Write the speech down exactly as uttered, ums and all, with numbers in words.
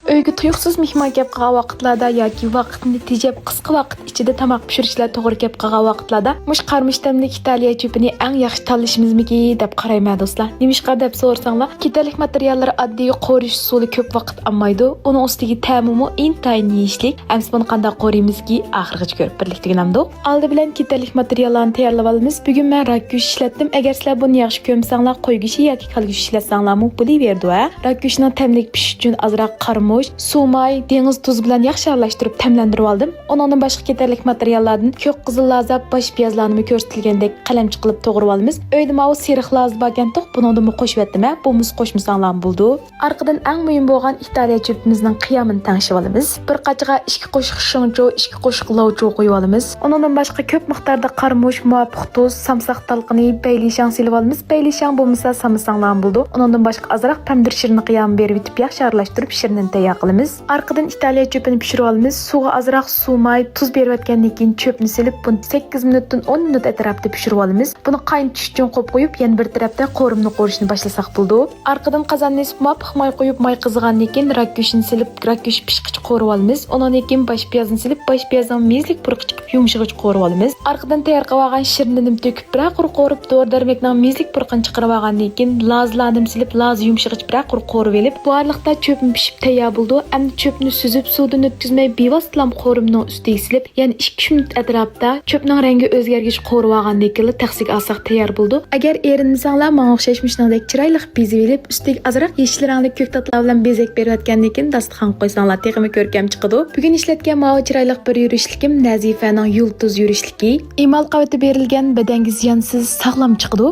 ئۆيگە تۇيۇقسىز مېھمان كەپ قالغان ۋاقىتلاردا ياكى ۋاقىتنى تېجەپ، قىسقا ۋاقىت ئىچىدە تاماق پىشۇرۇشلار توغرا كەپ قالغان ۋاقىتلاردا مۇشۇ قارىمۇچ تەملىك ئىتالىيە چۆپىنى ئەڭ ياخشى تاللىشىمىزمىكى دەپ قارايمەن دوستلار. نېمىشقا دەپ سورىساڭلار، كېتەرلىك ماتېرىياللىرى ئاددىي، قورۇش ئۇسۇلى كۆپ ۋاقىت ئالمايدۇ. ئۇنىڭ ئۈستىگە تەمىمۇ ئىنتايىن يېيىشلىك. ئەمسە بۇنى قانداق قورۇيمىزكى، ئاخىرغىچە كۆرۈپ بىرلىكتە ئۆگىنەمدۇق. ئالدى بىلەن كېتەرلىك ماتېرىياللارنى تەييارلىۋالىمىز. بۈگۈن مەن راك گۆشى ئىشلەتتىم. ئەگەر سىلەر بۇنى ياخشى كۆرمىسەڭلار، قوي گۆشى ياكى كالا گۆشى ئىشلەتسەڭلارمۇ بولۇۋېرىدۇ ھە. راك گۆشىنىڭ تەملىك پىشىشى ئۈچۈن ئازراق قارىمۇچ، سۇ ماي، دېڭىز تۇزى بىلەن ياخشى ئارىلاشتۇرۇپ تەملەندۈرۈۋالدىم. ئۇنىڭدىن باشقا كېتەرلىك ماتېرىياللاردىن كۆك قىزىل لازا، باش پىيازلارنىمۇ كۆرسىتىلگەندەك قەلەمچە قىلىپ توغرىۋالىمىز. ئۆيدە ماۋۇ سېرىق لازا باركەنتۇق، بۇنىڭدىنمۇ قوشۇۋەتتىم ھە. بولمىسا قوشمىساڭلارمۇ بولىدۇ. ئارقىدىن ئەڭ مۇھىم بولغان ئىتالىيە چۆپىمىزنىڭ قىيامىنى تەڭشىۋالىمىز. بىر قاچىغا ئىككى قوشۇق شېڭچۇ، ئىككى قوشۇق لاۋچۇ قويۇۋالىمىز. ئۇنىڭدىن باشقا كۆپ مىقداردا قارىمۇچ، مۇۋاپىق تۇز، سامساق تالقىنى، بەيلىشاڭ سېلىۋالىمىز. بەيلىشاڭ بولمىسا سالمىساڭلارمۇ بولىدۇ. ئۇنىڭدىن باشقا ئازراق پەمىدۇر شىرنى قىيامى بېرىۋېتىپ ياخشى ئارىلاشتۇرۇپ شىرنىنى تەييار قىلىمىز. ئارقىدىن ئىتالىيە چۆپىنى پىشۇرۇۋالىمىز. سۇغا ئازراق سۇ ماي، تۇز بېرىۋەتكەندىن كېيىن چۆپنى سېلىپ بۇنى سەككىز مىنۇتتىن ئون مىنۇت ئەتراپىدا پىشۇرۇۋالىمىز. بۇنى قاينىتىش ئۈچۈن قوپقويۇپ يەنە بىر تەرەپتە قورۇمىنى قورۇشنى باشلىساق بولىدۇ. ئارقىدىن قازاننى ئېسىپ مۇۋاپىق ماي قويۇپ، ماي قىزىغاندىن كېيىن راك گۆشىنى سېلىپ، راك گۆشى پىشقىچە قورۇۋالىمىز. ئۇنىڭدىن كېيىن باش پىيازنى سېلىپ، باش پىيازنىڭ مېزىلىك پۇرىقى چىقىپ يۇمشىغىچە قورۇۋالىمىز. ئارقىدىن تەييار قىلىۋالغان شىرنىنىمۇ تۆكۈپ بىرەر قۇر قورۇپ، دورا دەرمەكنىڭ مېزىلىك پۇرىقىنى چىقىرىۋالغاندىن كېيىن لازىلارنىمۇ سېلىپ، لازا يۇمشىغىچە بىرەر قۇر قورۇۋېلىپ، بۇ ئارىلىقتا چۆپمۇ پىشىپ تەييار بولىدۇ. ئەمدى چۆپنى سۈزۈپ، سۇدىن ئۆتكۈزمەي، بىۋاسىتىلا قورۇمىنىڭ ئۈستىگە سېلىپ، يەنە ئىككى ئۈچ مىنۇت ئەتراپىدا چۆپنىڭ رەڭگى ئۆزگەرگىچە قورۇۋالغاندىن كېيىنلا تەخسىگە ئالساق تەييار بولىدۇ. ئەگەر ئېرىنمىسەڭلار، ماڭا ئوخشاش مۇشۇنىڭدەك چىرايلىق بېزىۋېلىپ، ئۈستىگە ئازراق يېشىل رەڭلىك كۆكتاتلار بىلەن بېزەك بېرىۋەتكەندىن كېيىن داستىخانغا قويساڭلار تېخىمۇ كۆركەم چىقىدۇ. بۈگۈن ئىشلەتكەن ماۋۇ چىرايلىق بىر يۈرۈشلۈكۈم نەزىفەنىڭ يۇلتۇز يۈرۈشلۈكى. ئېمال قەۋىتى بېرىلگەن، بەدەنگە زىيانسىز، ساغلام چىقىدۇ.